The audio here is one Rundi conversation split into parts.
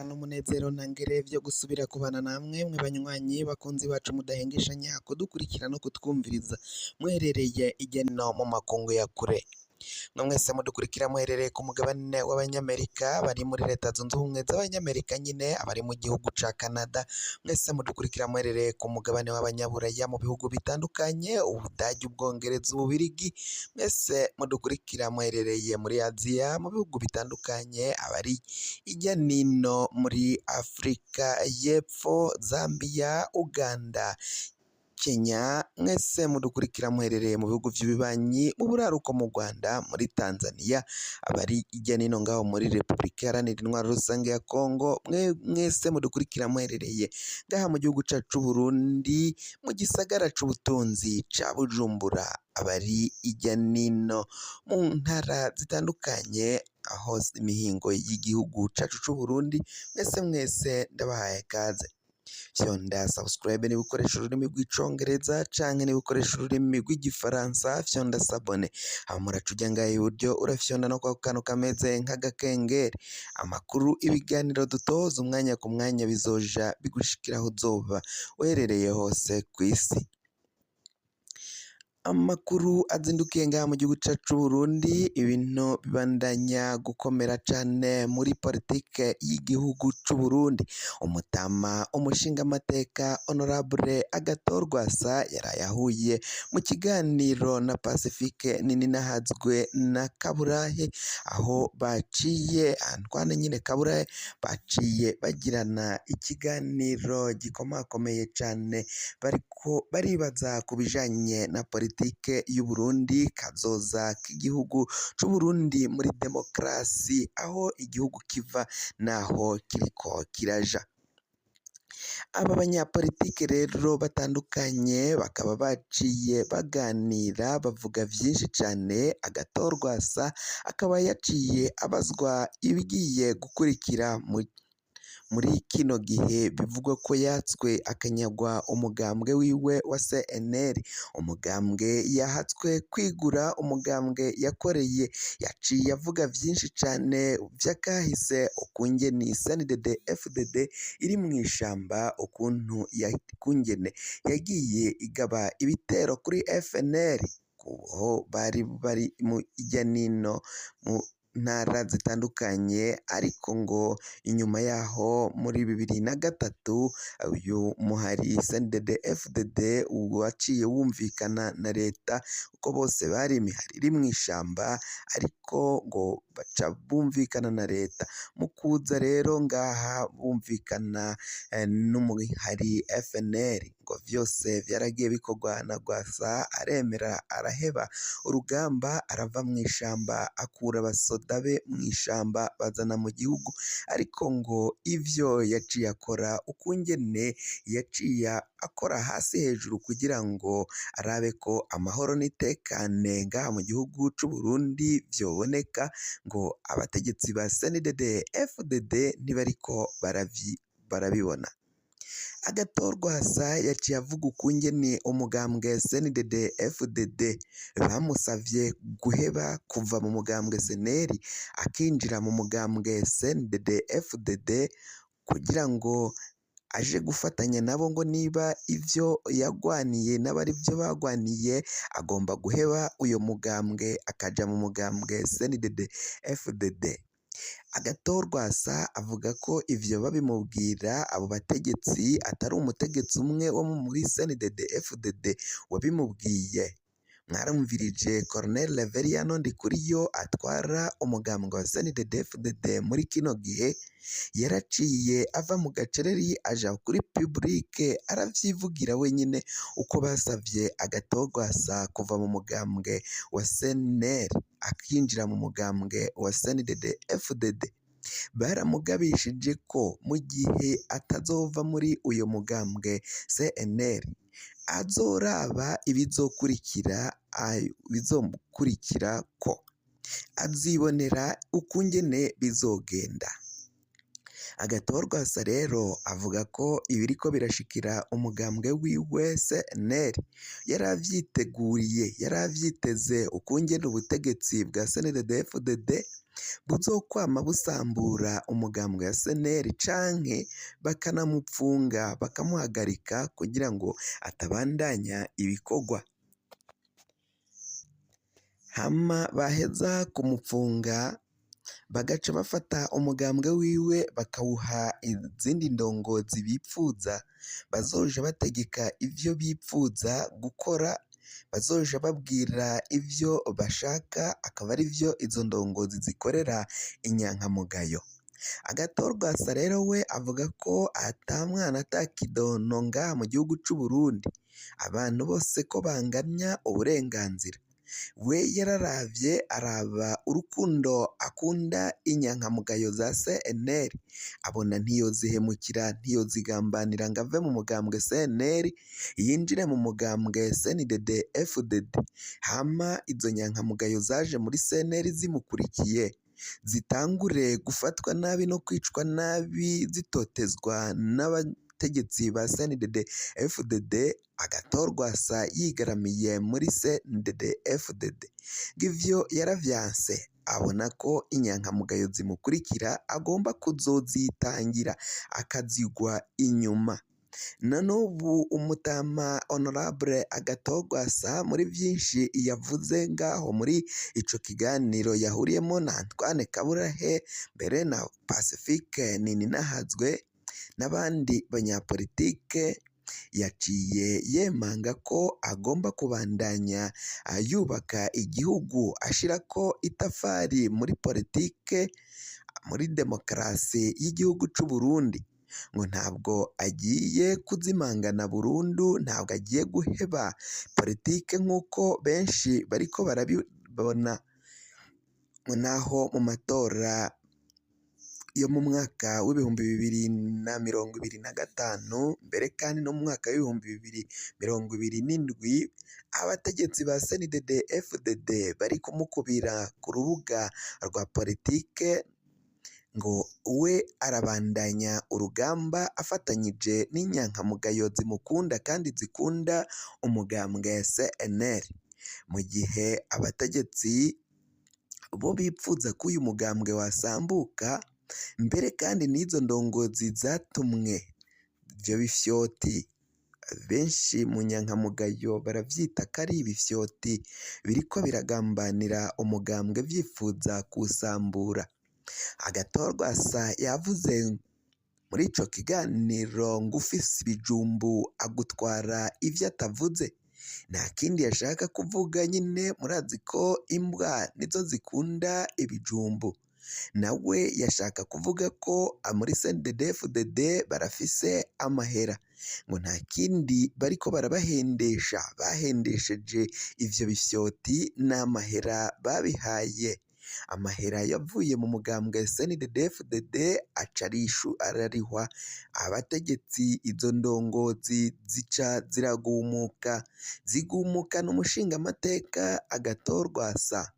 N'umunezero ntangere vyo gusubira kubana namwe mwe banywanyi bakunzi bacu mudahengeshanya kudukurikira no kutwumviriza muherereye irya no mu makungu ya kure. Mwe mwese mudukurikira muherereye ku mugabane w'Abanyamerika, bari muri Leta Zunze Ubumwe z'Abanyamerika nyine, abari mu gihugu ca Canada, mwese mudukurikira muherereye ku mugabane w'Abanyaburaya mu bihugu bitandukanye, Ubudagi, Ubwongereza, Ububirigi, mwese mudukurikira muherereye muri Aziya mu bihugu bitandukanye, abari irya nino muri Afrika y'Epfo, Zambia, Uganda, Kenya, mwese mudukurikira muherereye mu bihugu vy'ibibanyi, mu buraruko mu Rwanda, muri Tanzania, abari irya nino ngaho muri Repubulika Iharanira Intwaro Rusange ya Kongo, mwese mudukurikira muherereye ngaha mu gihugu cacu c'Uburundi, mu gisagara c'ubutunzi ca Bujumbura, abari irya nino mu ntara zitandukanye, aho imihingo y'igihugu cacu c'Uburundi, mwese mwese ndabahaye kaze. Fyonda subscribe niba ukoresha ururimi rw'Icongereza canke niba ukoresha ururimi rw'Igifaransa, fyonda s'abonner. Hama uraca uja ngaha iburyo, urafyonda no kwako kantu kameze nk'agakengeri. Amakuru, ibiganiro dutoza umwanya ku mwanya bizoja bigushikira aho uzoba uherereye hose kw'isi. Amakuru azindukiye ngaha mu gihugu cacu c'Uburundi, ibintu bibandanya gukomera cane muri politike y'igihugu c'Uburundi. Umutama umushingamateka Honorable Agathon Rwasa yaraye ahuye mu kiganiro na Pacifique Nininahazwe na Kaburahe, aho baciye Antoine nyine Kaburahe, baciye bagirana ikiganiro gikomakomeye cane, bariko baribaza ku bijanye na politike y'Uburundi, kazoza k'igihugu c'Uburundi muri demokarasi, aho igihugu kiva naho kiriko kiraja. Aba banyapolitike rero batandukanye bakaba baciye baganira, bavuga vyinshi cane. Agathon Rwasa akaba yaciye abazwa ibigiye gukurikira muri kino gihe bivugwa ko yatswe akanyagwa umugambwe wiwe wa CNL, umugambwe yahatswe kwigura, umugambwe yakoreye. Yaciye avuga vyinshi cane vy'akahise, ukungene CNDD FDD iri mw'ishamba, ukuntu ukungene yagiye igaba ibitero kuri FNL, aho bari bari mu irya nino mu ntara zitandukanye. Ariko ngo inyuma yaho muri 2003 uyu muhari CNDD FDD waciye wumvikana na leta, kuko bose bari imihari iri mw'ishamba, ariko ngo baca bumvikana na leta. Mu kuza rero ngaha bumvikana n'umuhari FNL, ngo vyose vyaragiye bikorwa na Rwasa, aremera araheba urugamba, arava mw'ishamba, akura abasoda be mw'ishamba bazana mu gihugu. Ariko ngo ivyo yaciye akora, ukungene yaciye akora hasi hejuru kugira ngo arabe ko amahoro n'itekane ngaha mu gihugu c'Uburundi vyoboneka, ngo abategetsi ba CNDD FDD ntibariko barabibona. Agathon Rwasa yaciye avuga ukungene umugambwe CNDD FDD bamusavye guheba kuva mu mugambwe CNL akinjira mu mugambwe CNDD FDD, kugira ngo aje gufatanya nabo, ngo niba ivyo yagwaniye nabo arivyo bagwaniye, agomba guheba uyo mugambwe akaja mu mugambwe CNDD FDD. Agathon Rwasa avuga ko ivyo babimubwira abo bategetsi atari umutegetsi umwe wo muri CNDD FDD wabimubwiye. Mwarumvirije Colonel Reveriyano Ndikuriyo atwara umugambwe wa CNDD FDD muri kino gihe, yaraciye ava mu gacereri aja kuri public aravyivugira wenyine uko basavye Agathon Rwasa kuva mu mugambwe wa CNL akinjira mu mugambwe wa CNDD FDD. Baramugabishije ko mu gihe atazova muri uyo mugambwe CNL azoraba ibizokurikira, bizomukurikira, ko azibonera ukungene bizogenda. Agathon Rwasa rero avuga ko ibiriko birashikira umugambwe wiwe CNL yaravyiteguriye, yaravyiteze ukungene ubutegetsi bwa CNDD-FDD. Buzokwama busambura umugambwe wa CNL canke bakanamupfunga bakamuhagarika kugira ngo atabandanya ibikorwa. Hama baheza kumupfunga bagaca bafata umugambwe wiwe bakawuha izindi ndongozi bipfuza, bazoja bategeka ivyo bipfuza gukora, bazoja babwira ivyo bashaka, akaba arivyo izo ndongozi zikorera inyankamugayo. Agathon Rwasa rero we avuga ko ata mwana ata kidono ngaha mu gihugu c'Uburundi, abantu bose ko banganya uburenganzira. We yararavye araba urukundo akunda inyankamugayo za CNL, abona ntiyozihemukira, ntiyozigambanira ngo ave mu mugambwe CNL yinjire mu mugambwe CNDD FDD. Hama izo nyankamugayo zaje muri CNL zimukurikiye zitangure gufatwa nabi no kwicwa nabi, zitotezwa n'abategetsi ba CNDD FDD. Agathon Rwasa yigaramiye muri CNDD FDD. Ivyo yaravyanse, abona ko inyankamugayo zimukurikira agomba kuzozitangira akazigwa inyuma. Na n'ubu umutama Honorable Agathon Rwasa muri vyinshi yavuze ngaho muri ico kiganiro yahuriyemo na Antoine Kaburahe, mbere na Pacifique Nininahazwe n'abandi banyapolitike, yaciye yemanga ko agomba kubandanya yubaka igihugu, ashirako itafari muri politike, muri demokarasi y'igihugu c'Uburundi. Ngo ntabwo agiye kuzimangana burundu, ntabwo agiye guheba politike nk'uko benshi bariko barabibona. Naho mu matora yo mu mwaka w'2025, mbere kandi no mu mwaka w'2027, abategetsi ba CNDD FDD bari kumukubira ku rubuga rwa politike, ngo we arabandanya urugamba afatanyije n'inyankamugayo zimukunda kandi zikunda umugambwe CNL. Mu gihe abategetsi bo bipfuza ko uyu mugambwe wasambuka, mbere kandi n'izo ndongozi zatumwe ivyo bifyoti, benshi mu nyankamugayo baravyita ko ari ibifyoti biriko biragambanira umugambwe vyifuza kuwusambura. Agathon Rwasa yavuze muri ico kiganiro ngo ufise ibijumbu agutwara ivyo atavuze. Nta kindi yashaka kuvuga nyine, murazi ko imbwa nizo zikunda ibijumbu. Nawe yashaka kuvuga ko muri CNDD-FDD barafise amahera, ngo nta kindi bariko barabahendesha, bahendesheje ivyo bifyoti n'amahera babihaye. Amahera yavuye mu mugambwe CNDD-FDD aca ararihwa abategetsi, izo ndongozi zica ziragumuka, zigumukana umushingamateka Agathon Rwasa.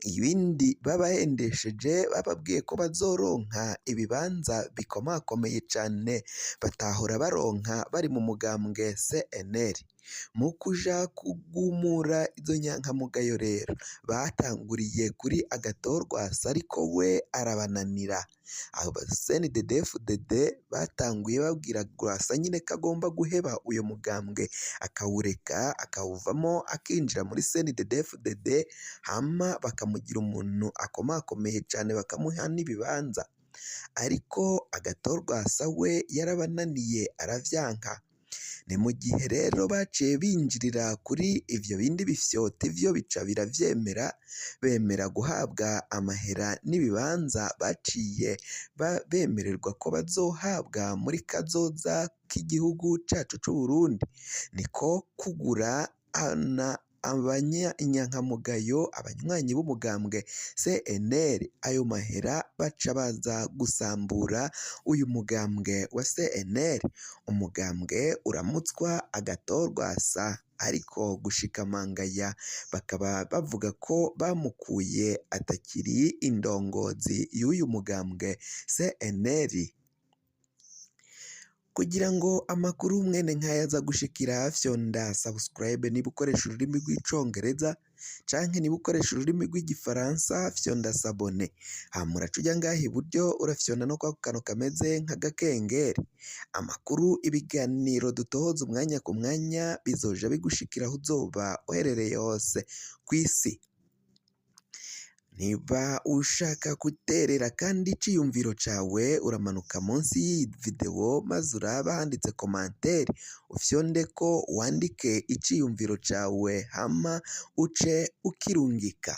Ibindi babahendesheje, bababwiye ko bazoronka ibibanza bikomakomeye cane batahora baronka bari mu mugambwe CNL. Mu kuja kugumura izo nyankamugayo rero batanguriye kuri Agathon Rwasa, ariko we arabananira. Aba CNDD-FDD batanguye babwira Rwasa nyine ko agomba guheba uyo mugambwe akawureka akawuvamo akinjira muri CNDD-FDD, hama bakamugira umuntu akomakomeye cane bakamuha n'ibibanza. Ariko Agathon Rwasa we yarabananiye aravyanka. Ni mu gihe rero baciye binjirira kuri ivyo bindi bifyoti vyo bica biravyemera, bemera guhabwa amahera n'ibibanza baciye bemererwa ko bazohabwa muri kazoza k'igihugu cacu c'Uburundi. Niko kugura inyankamugayo, abanywanyi b'umugambwe CNL ayo mahera, baca baza gusambura uyu mugambwe wa CNL. Umugambwe uramutswa Agathon Rwasa, ariko gushika mangaya bakaba bavuga ko bamukuye atakiri indongozi y'uyu mugambwe CNL. Kugira ngo amakuru mwene nk'aya aza gushikira, fyonda subscribe niba ukoresha ururimi rw'icongereza. Canke niba ukoresha ururimi rw'Igifaransa, fyonda s'abonner. Hama uraca uja ngaha iburyo, urafyonda no kwako kantu kameze nk'agakengeri. Amakuru, ibiganiro dutohoza umwanya ku mwanya bizoja bigushikira aho uzoba uherereye hose kw'isi. Niba ushaka guterera kandi iciyumviro cawe, uramanuka munsi y'iyi video maze urabe ahanditse commentaire, ufyondeko, wandike iciyumviro cawe, hama uce ukirungika.